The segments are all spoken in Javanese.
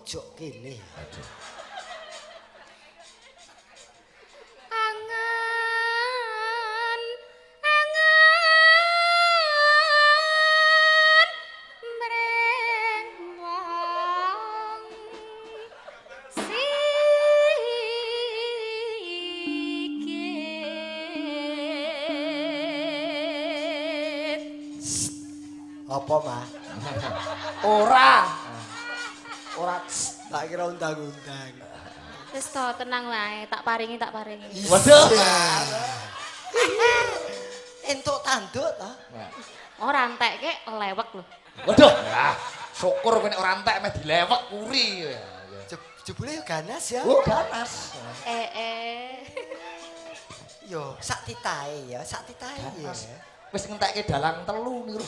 pojok kene. Aduh. Angan angan mreng wong sikit. Apa, Mah? Ora. Ora. Tak kira undang-undang. Wis to, tenang wae, tak paringi, tak paringi. Waduh. Entuk tanduk ta? Ora entekke lewek lho. Waduh. Ah, syukur kowe nek ora entek meh dilewek kuri. Jebule yo ganas ya. Oh, ganas. Eh eh. Yo sak titahe ya, sak titahe ya. Wis ngentekke dalang telu niku.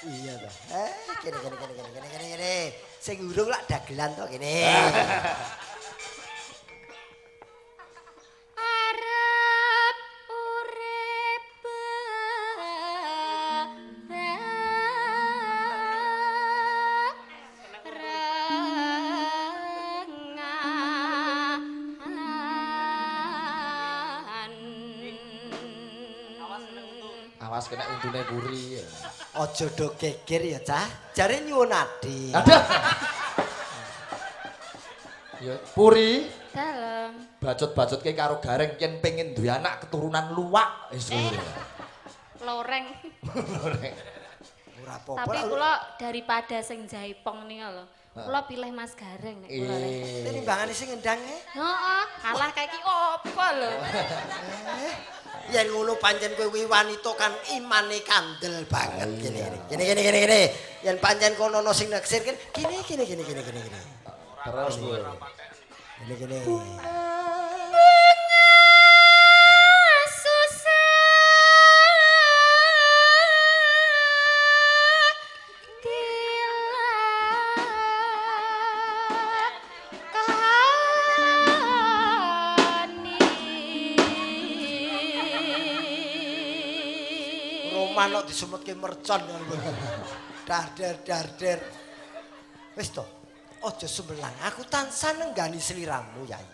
Iya ta. Eh, kene kene kene kene kene kene kene. Sing urung lak dagelan to kene. Arep urip barengan. Awas kena untune puri. Aja do geger ya, Cah. Jare nyuwun adi. Aduh. Ya, Puri. Dalem. Bacot-bacotke karo Gareng yen pengen duwe anak keturunan luwak wis kuwi. Loreng. Loreng. Ora apa-apa. Tapi kula daripada sing jaipong nika lho. Kula pilih Mas Gareng nek kula. Tinimbangane sing ngendang e. Heeh, kalah kayak iki opo lho. Yen ngono pancen kowe kuwi wanita kan imane kandel banget kene kene. Kene kene kene kene. Yen pancen kono ana sing naksir kene kene kene kene kene kene kene. Terus kowe. Kene kene. Susah dilakoni. Roman kok disumetke mercon ngono. Darder darder. Wis to, aja sumelang. Aku tansah nenggani sliramu, Yai.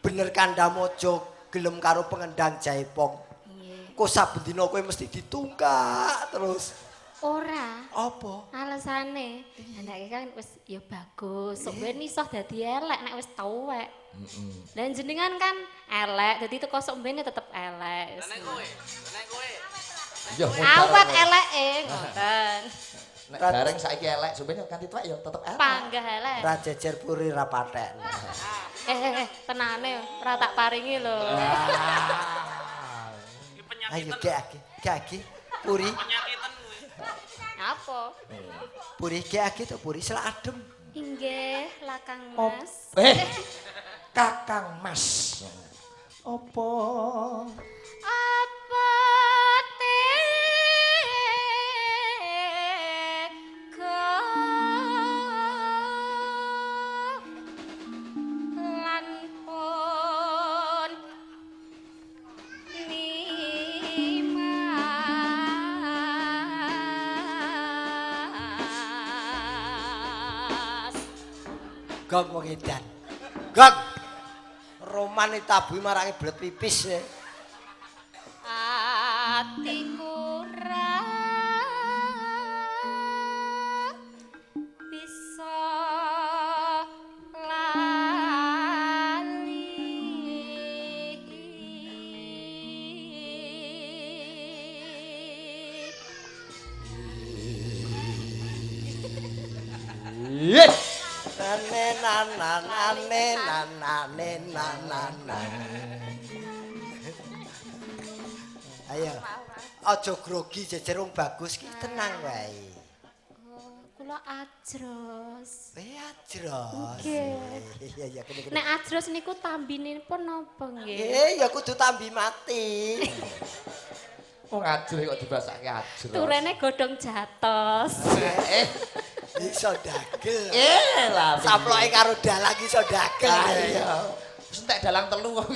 Bener kandhamu aja gelem karo pengendang jaipong. Nggih. Kok saben dina kowe mesti ditungkak terus. Ora. Apa? Alasane anake kan wis ya bagus, sok ben iso dadi elek nek wis tuwek. Heeh. Lah jenengan kan elek, dadi teko sok ben tetep elek. Nek kowe, nek kowe. Ya Awet eleke ngoten. Nek Gareng saiki elek, sampeyan kanthi tuwek ya tetep elek. Panggah elek. Ra jejer Puri ra pathek. Eh tenane ora tak paringi lho. Iki penyakitan. Ayo gek gek Puri. Penyakitan kuwi. Apa? Puri gek to Puri selak adem. Inggih, Lakang Mas. Kakang Mas. Apa? Apa tega lan pun nimas. Gong wong edan. Gong. Roman ditabuhi marake blet pipis. Atiku ra bisa lali. Yes. Nane nana nane nana nana nana. Ayo. Aja grogi jejer wong bagus ki tenang wae. Oh, kula ajros. Ajros. Nggih. Iya iya kene kene. Nek ajros niku tambinipun napa nggih? Nggih, ya kudu tambi mati. Wong ajros kok dibasake ajros. Turene godhong jatos. Iso dagel. Lah saploke karo dalang iso dagel. Iya. Wis entek dalang telu kok.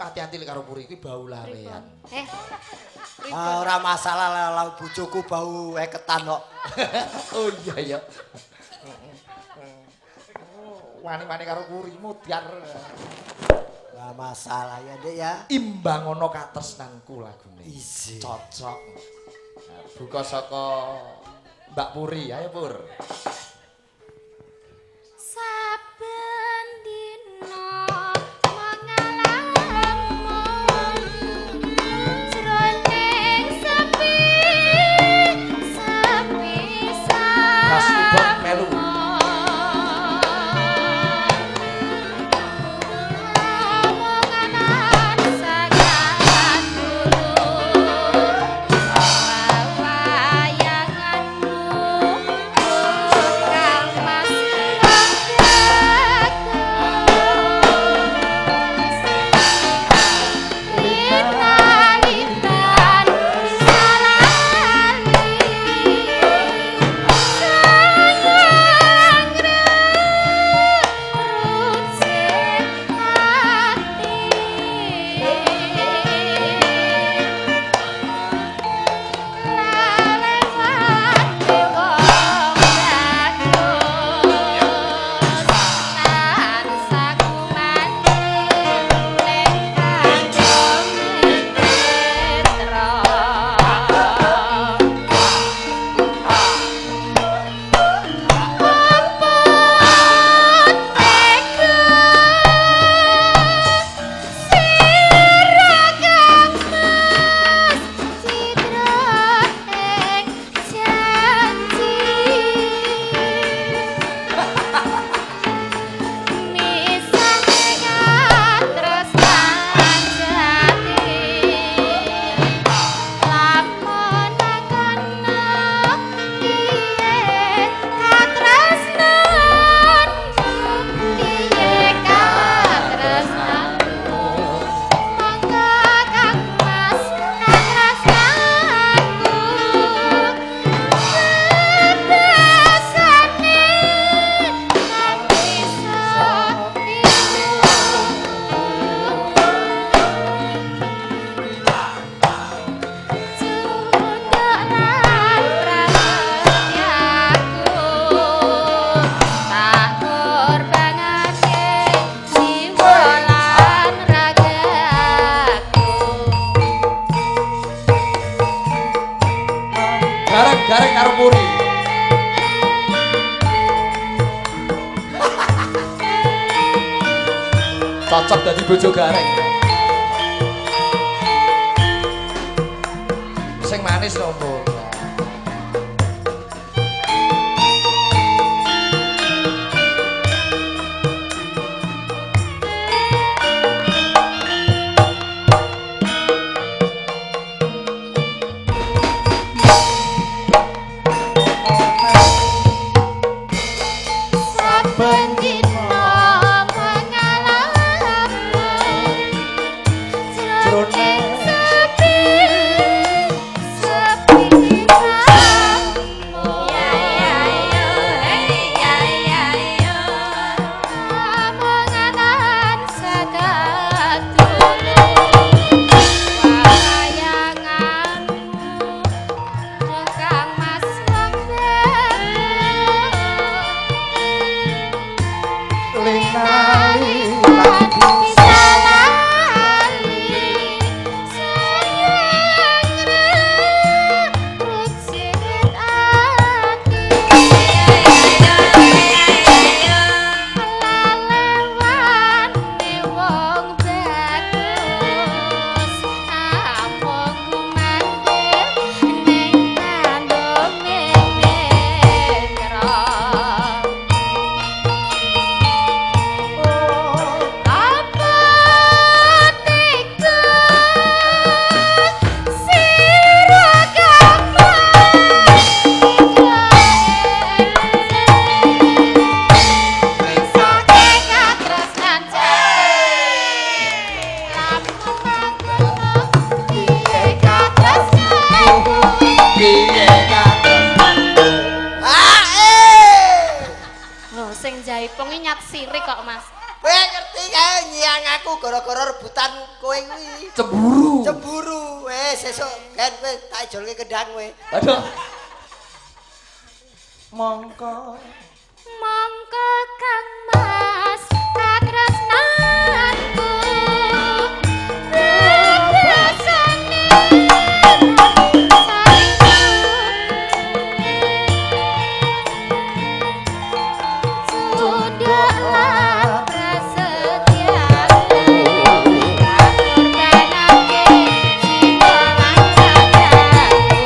Hati-hati lek karo Puri kuwi bau lawean. Ora masalah lah bojoku bau eketan kok. Oh iya ya. Wani-wani karo Puri mudyar. Ora masalah ya, Dek ya. Imbang ana katresnanku lagune. Cocok. Buka saka Mbak Puri, ayo Pur. Saben dina mengalamun jroning sepi sepi Mas Ibon melu. Gareng karo Puri. Cocok dadi bojo Gareng. Sing manis lho, Pur. Sing jaipong nyat sirik kok, Mas. Kowe ngerti kae nyang aku gara-gara rebutan kowe kuwi. Cemburu. Cemburu. Sesuk ben kowe tak ijolke kendang kowe. Aduh. Mongko. Mongko Kang Mas katresnanku. Rasane sudah prasetyaku korbanake jiwa lan ragaku.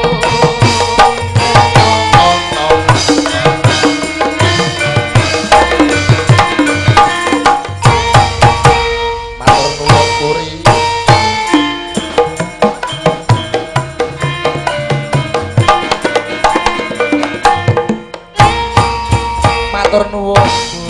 Matur nuwun Puri. Matur nuwun.